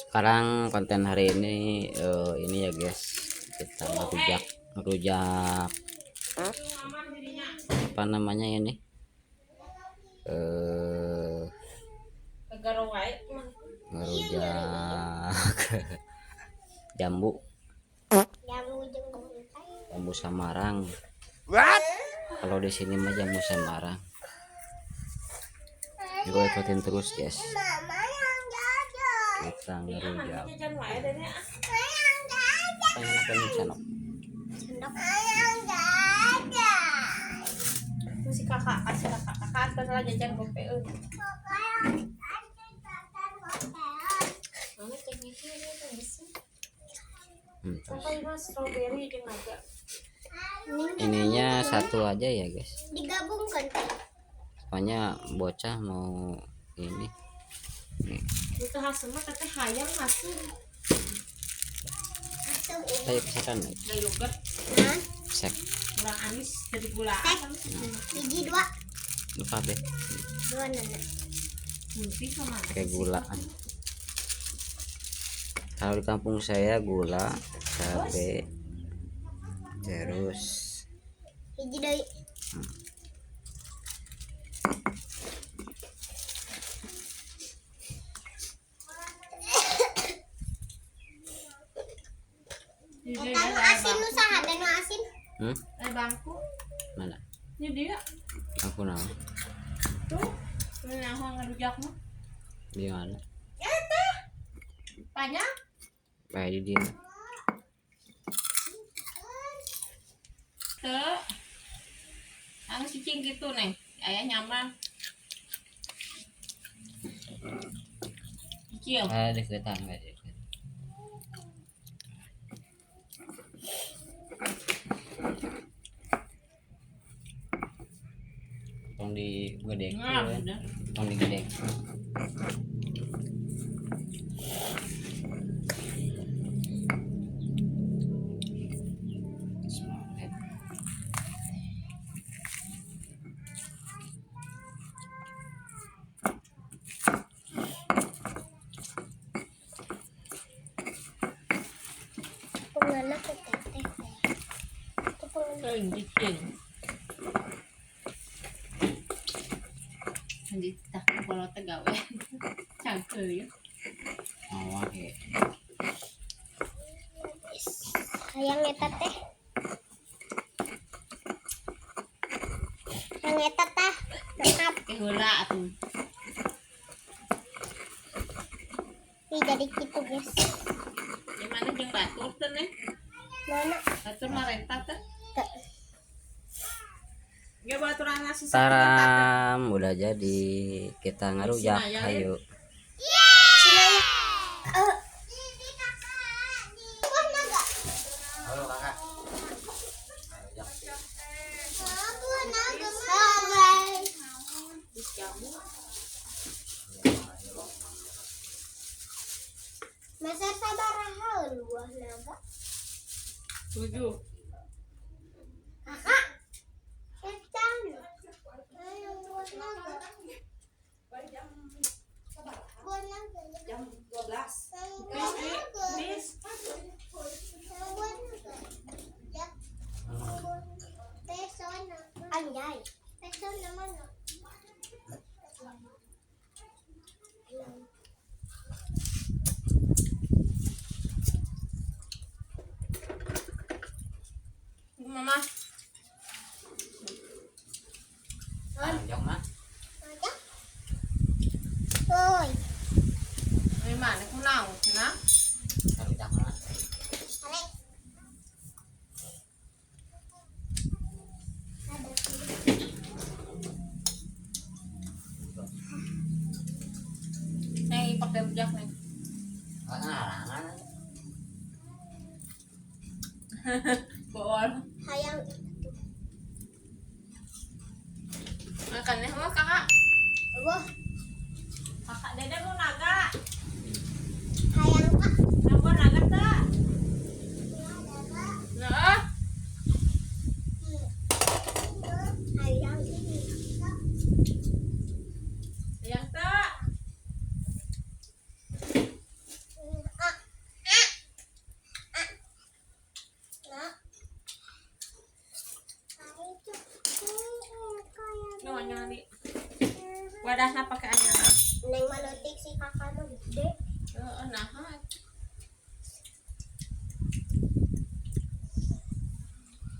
Sekarang konten hari ini ya guys, kita ngerujak apa namanya ini ngerujak jambu Samarang. Kalau di sini mah jambu Samarang. Gue ikutin terus guys, kita ngerujak si kakak adalah jajan gope strawberry naga ininya satu aja ya guys, digabungkan soalnya bocah mau ini nih. Itu hasil mah katanya hayang hasil Saya pesakan nih yogurt sek gula anis dari gula biji dua lupa deh nana putih sama pakai gula. Kalau di kampung saya gula, cabe, terus biji dari asin nu saha dan asin bangku mana ini dia aku naon tuh ini yang ngerujak mah di mana banyak kayak di dia tuh ang cicing gitu nih ayah nyaman kecil deketan nggak deket tong di gede tong di gede penganak ke teteh itu penganak cicing jadi tak kalau tegawe cangkel ya awak ya hayang eta teh yang eta tah lengkap gula tuh ih jadi gitu guys gimana jeung batur tuh nih mana batur marenta tuh ya baturan nasi taram udah jadi, kita ngerujak ayo halo kakak Masa sabaraha luah naga 7 kakak kecang ayo luah naga buah naga jam 12 bis buah naga ya pesona anjay pesona mana mama panjang mah ada oi ini mana aku nau nah ngerujak mah Alek ada nih pakai rujak nih larangan bool hayang makannya mau kakak wah kakak dede mau naga hayang pak mau naga tak nah hayang ini yang tak Wadahna pakai anyar. Neng malotik si kakak mah gede. Nah,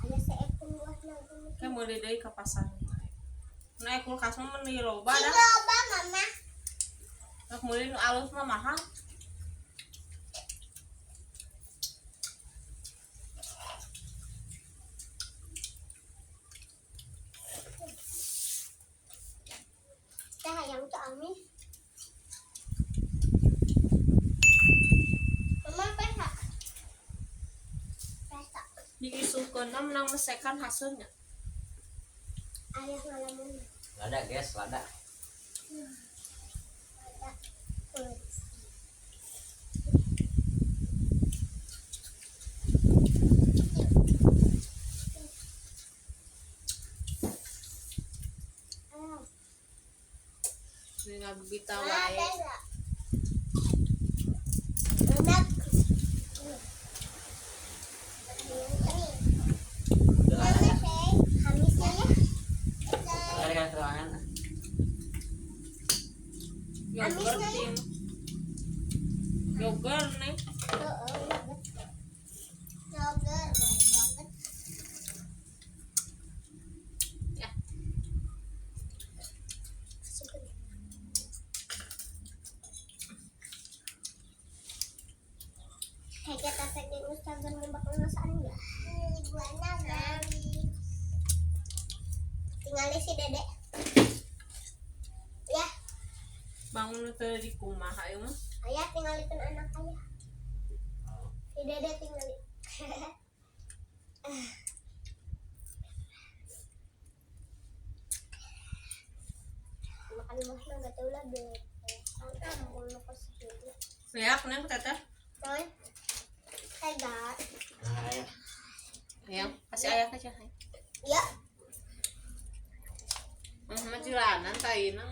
Aya seekor buah nang. kayak mau deui ke pasar. Naik kulkas mah meuli loba Si dah. loba mama. Nak meuli nu alus mah mahal. Teh hayang tuh amin. Mama pesa. Pesa. Diisukeun menang mesekan hasilnya. Ayah ngalamun. Lada guys, lada. Ini ngabita wae. Enak. Hamisnya ya. Ada kan ruangan. Yogurt tim. Yogurt nih. Ya. Kita pengen Instagram nembak lulusan ya. Tinggal si dedek. Ya, Bangun teh di kumaha ieu mah. ayah tinggalkan anak ayah. Si dedek tinggal. Makan mah nggak tahu lah deh. Ampun lo kasih. Beak nih teteh. Noy. Tega. Nah, ya. Ya, kasih ayah aja. Ya. Mah jilanan taina.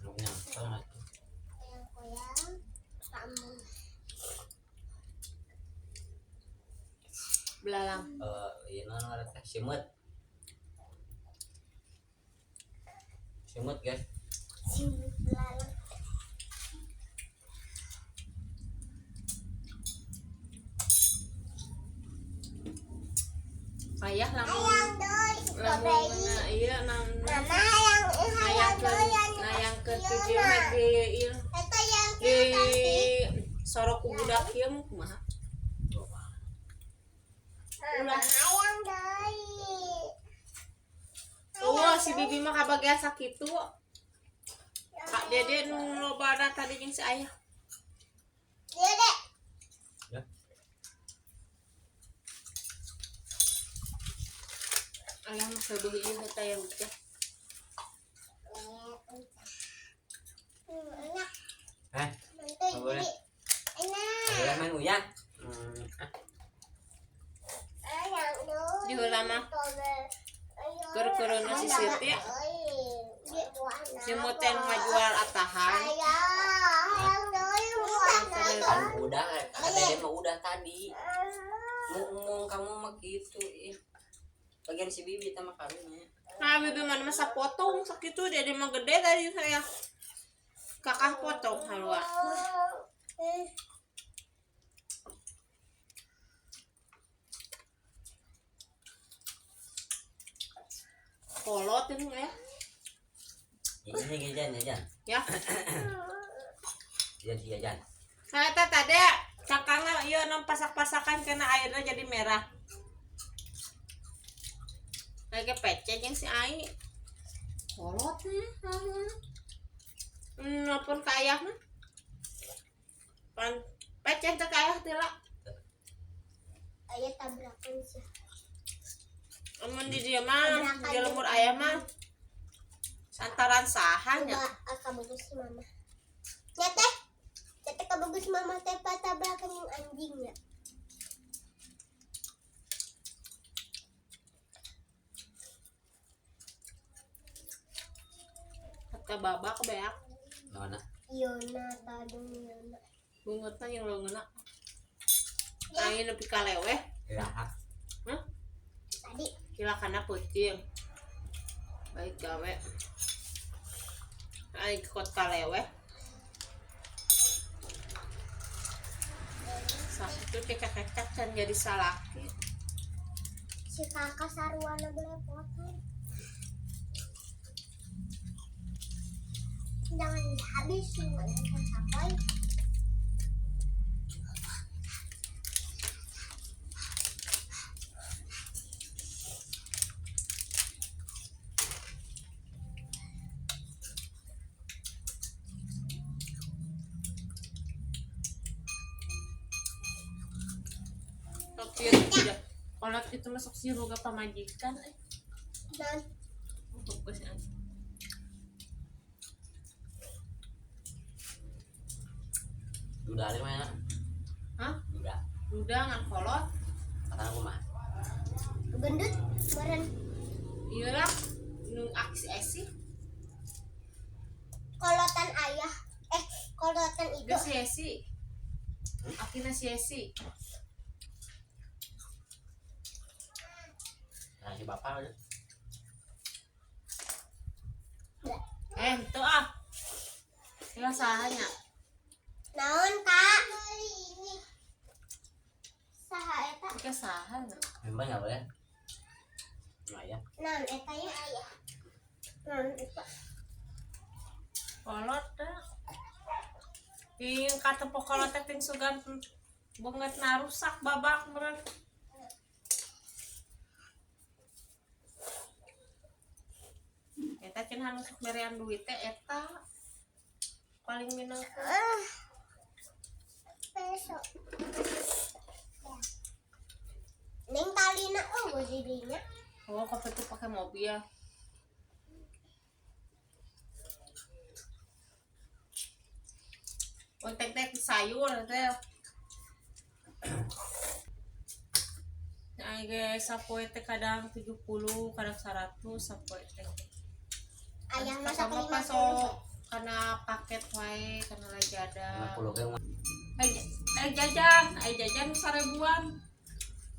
Belum nyampe. Koyang. Sambung. Belalang. Ini non teh simut. Simut guys. Simut belalang. Ayah lamun Ayang doi. Strawberry. iya nang Mama yang ayang ke ayang ke tujuh di ieu Itu yang di sorok ku budak ieu mah kumaha? Mama ayang doi. Oh, si bibi mah kabagian sakitu. Kak Dede nu lobana tadi jeung si ayah. Iya dek. Ya. Ayah mah sabeuh ieu eta yang teh. Enak. Eh, Nanti boleh. jadi enak. Boleh main uyang. Ayang doi. Di heula mah keur-keureuna si Siti. Si Muten ngajual atahan. Ayang doi Kan udah, Dede mah udah tadi. Ngomong kamu mah gitu. Bagian si bibi sama kalinya. Nah, bibi mana masa potong sakitu Dede mah gede tadi saya. Kakak potong halua. Kolot ini ya. Ini jajan, jajan. Ya. Jajan. Saya teh tadi cangkangna ieu non pasak-pasakan kena airnya jadi merah. Kayak pece jeung si Ai. Kolot nih. Nelpon ka ayahna. Pan pece teh ka ayah teh lah. Ayah tabrakan sih. Amun di dia mah di lemur ayah mah santaran sahanya. Coba kabagus si mama. Ya teh. Teh kabagus mama teh tabrakan yang anjingnya. Kata babak beak. Mana? Iona tadung Iona. Bungetna yang leungeuna. Aing nepi ka leweh. Ya. Hah? Tadi Kilakana peuting. Baik gawe. Ay ikut kalewe. Sakit tuh kekek dan jadi salaki. Si kakak sarwana belepotan. Jangan dihabisin, jangan sampai. Kalau itu masuk si roga pamajikan Dan untuk kesnya. Udah ada mana? Hah? Udah Ngan kolot. kata aku mah. gendut meren Iya lah. Nung aksi esi. kolotan ayah. Kolotan itu. Itu si esi. Akina si esi. Nah, si bapak udah. Itu ah. Ya sahanya. Naon kak? Saha eta? Oke sahanya. Memang nggak boleh. Nah ya. Naon eta ya ayah? Naon eta? Kolot dah. Ting kata pokolot teh ting sugan banget na rusak babak meren. Eta cenah nusuk berean duit teh eta paling minang Peso. Neng talina jadinya. oh kopi tuh pakai mobil. Untuk teh sayur teh. Nah, guys, sapoe teh kadang 70, kadang 100 sapoe teh. Ayah masak Sama 50. pasok karena paket wae karena lagi ada. 50 ke Jajan 1000-an.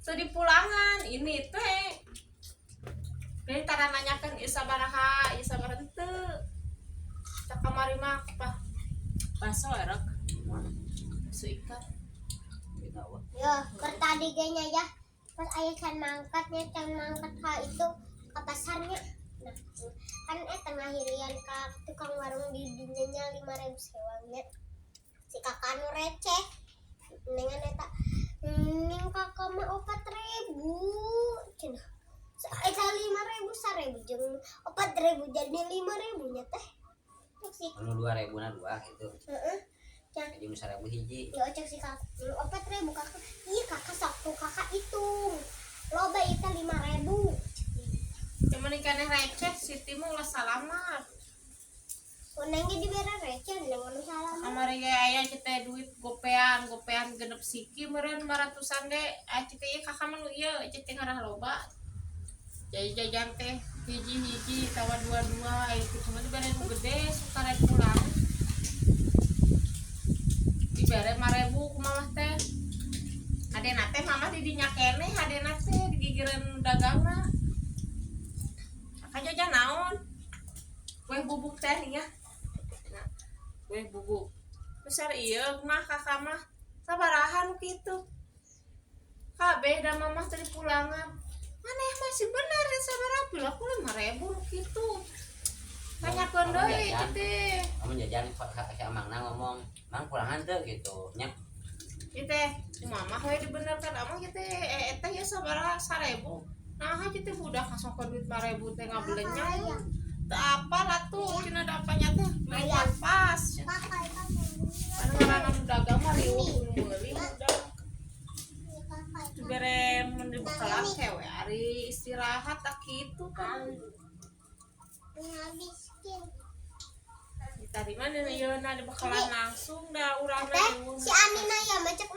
Tadi pulangan ini teh. Jadi tara nanyakeun ieu sabaraha, ieu sabaraha teu. Tak kamari mah apa? Baso erek. Baso ikan. kita wah. Yo, tadi kayaknya ya. Pas ayah can mangkatnya, can mangkat itu ke pasarnya. Nah, kan tengah hirian ke tukang warung di dunianya 5.000 sewanya. Si kakak nu receh. Dengan eta ning kakak mah 4.000. Cenah. Eta 5.000 1.000 jeung 4.000 jadi 5.000 nya teh. Si Anu 2.000 na 2 gitu. heeh. Can Jadi 1.000 hiji. ya cek si kakak 4.000 kakak. Iya kakak sok kakak hitung. Loba itu 5.000. Cuman ikan receh Siti mah ulah salamat. Nengnya diberi receh dengan salam. Amari ge aya kita duit gopean genep siki meureun 500-an ge. Cita ieu kakak mah nu ieu cita ngarah loba. Jajan teh hiji-hiji tawa dua-dua itu cuma dibere nu gede suka rek pulang. Dibere 5.000 ku mamah teh. Hadena teh mamah di dinya keneh hadena teh digigireun dagangna. Kakak jajan naon? Kue bubuk teh nih ya. Nah, kue bubuk. Besar ieu mah kakak mah sabaraha nu kitu. Kabeh da mamah tadi pulangan. Maneh masih bener ya sabaraha pila ku 5.000 nu kitu. Tanyakeun deui teh. Kamu jajan si Amangna ngomong, "Mang pulangan teu?" gitu. Nya Ieu teh mamah we dibenerkeun amah kitu eta ya sabaraha 1.000. Nah, kitu budak kasongkeun duit 5.000 teh ngabelenya. Teu apa lah tuh, cina ada apanya teh main pas. Kadang-kadang dagang mah riuh meuli udah. Bere mun dibekalan kewe ari istirahat tak kitu kan. Tadi mana ieu na dibekalan langsung da urang riuh. Si Anina ya macam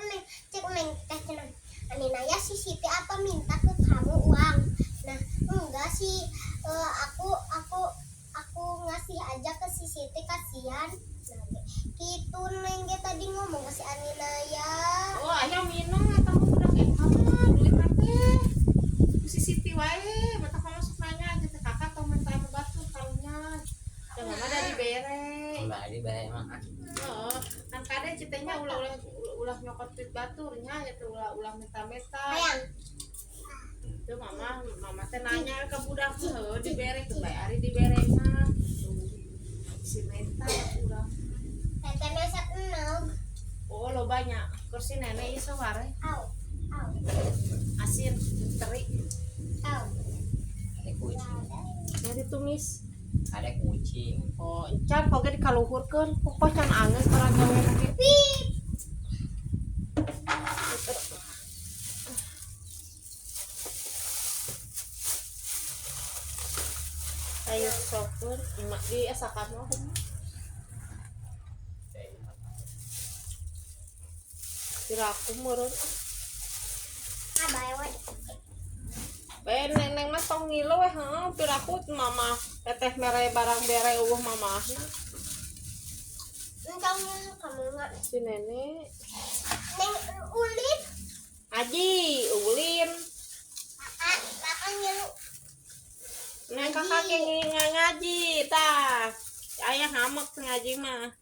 cek neng teh cenah. Anina ya si Siti apa minta ke kamu uang. Nah, enggak sih aku ngasih aja ke si Siti kasihan. Nah, gitu neng ge tadi ngomong ke si Anina ya. Oh, aya minum eta mah budak eta mah duit teh. Si Siti wae, mata kamu masuk nanya aja teh kakak tong minta anu batu karunya. Da mama dari bere. ulah nyokot pit baturnya gitu ulah meta-meta. Sayang. Itu mama teh nanya ke budak heuh dibere teu bae ari dibere mah. Si meta ulah. Teteh masak enog. Oh lo banyak kursi nenek ieu saware Au. Au. asin teri Au. Ada kucing. yang ditumis. Ada kucing. Oh encan poge dikaluhurkeun pokok can angeus para gawe lagi. Pip. Ayo sopeur emak diasakan mah diraku meureun. Abah ewan. Bae neneng mah tong ngilo we heuh piraku mama teteh mere barang bere eueuh mamahna. Entang kamu nggak. Si nenek Neng ulin. Aji ulin Makan nyelu. neng kakak yang ngaji tah ayah hamek ngaji mah.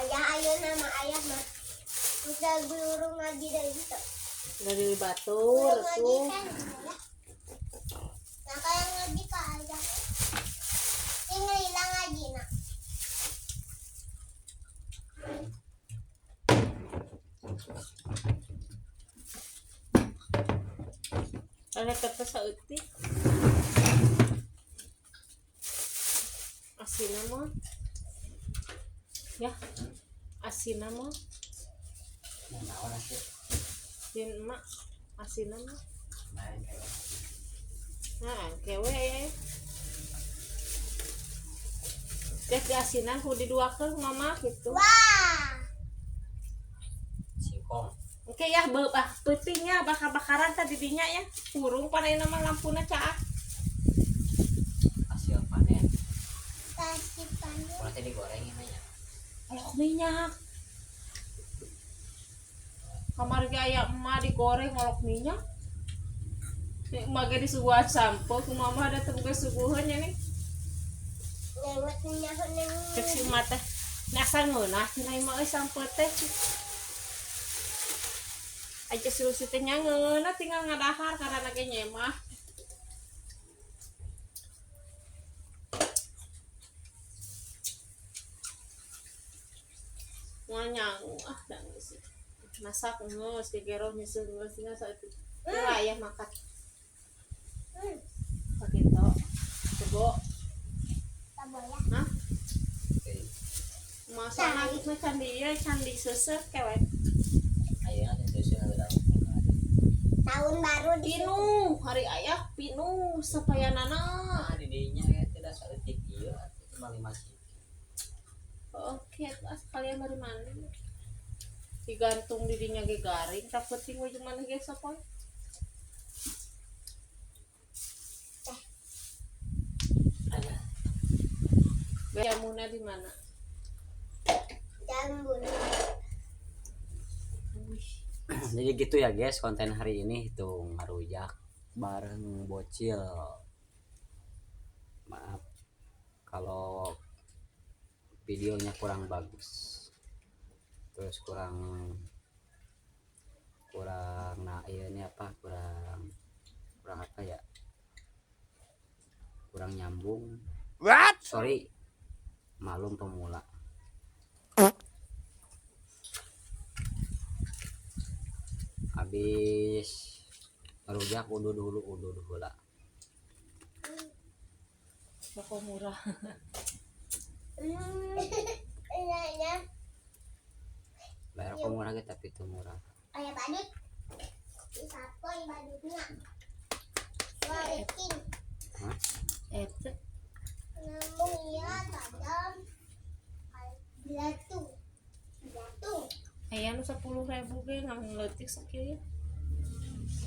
Ayah ayah nama ayah mah udah guru ngaji dari itu. Dari batur Ngaji tuh kan ya. Nah kayak ngaji kak ayah. Ini hilang ngaji nak. ada kata saeutik asin mah ya asin mah Naon atuh? din emak asin mah Main kayak nah kewe cek asinan kudu diduakeun mama gitu. Wah. singkong. Oke ya, peutingnya bakar-bakaran tadi dinya ya. Kurung panai nama lampuna caah. Hasil panen. Kasih panen. Kalau tadi digorengin aja. Olok minyak. Kamar gaya emak digoreng olok minyak. Nih emak ge disuguhan sampo, ku mama ada tebuga suguhannya nih. Lewat minyak neng. Cek si emak teh. Nasa ngeunah cenah emak euy sampo teh. Aja suruh si teh ngeunah tinggal ngadahar karena ge nyemah. Nganyang dan sih. Masak ngeus digero nyeuseun ngeus tinggal saeutik. Ora aya makan. Paketo. Coba. Taboya. Hah? Oke. Masana itu candi seuseuh kewe. Ayeuna teh susu ada. Tahun baru di Pinu, hari ayah pinu supaya nana. Nah, di dinya ya tidak saeutik ieu atuh cuma 5 cm. Oke, as kalian dari mana? Digantung dirinya ge garing, tak penting we jeung mana ge sapoe. Ada. Jamuna di mana? Jambul. Jadi gitu ya guys, konten hari ini itu ngarujak bareng bocil. Maaf kalau videonya kurang bagus, terus kurang nah ini apa kurang apa ya, kurang nyambung. Sorry, malum pemula. Habis ngerujak udah dulu lah. Toko murah. Iya. Bayar kok murah gitu tapi itu murah. Ayah badut. Isapoy badutnya. Balikin. Hah? Eta Namun iya tajam. Jatuh. aya nu 10.000 ge ngaleutik sakieu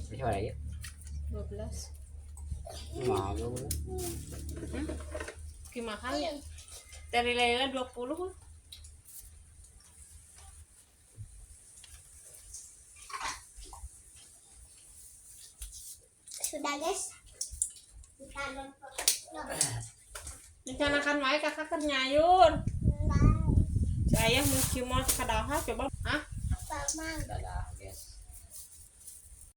Bisa ada ya? 12. Malu. Ki mahal ya. Dari Lela 20. Sudah guys. Kita nonton. Ya Rencanakan wae kakak keur nyayur. Bye. Si ayah mau cium kadaha coba. Hah? Bye, Mang. Dadah.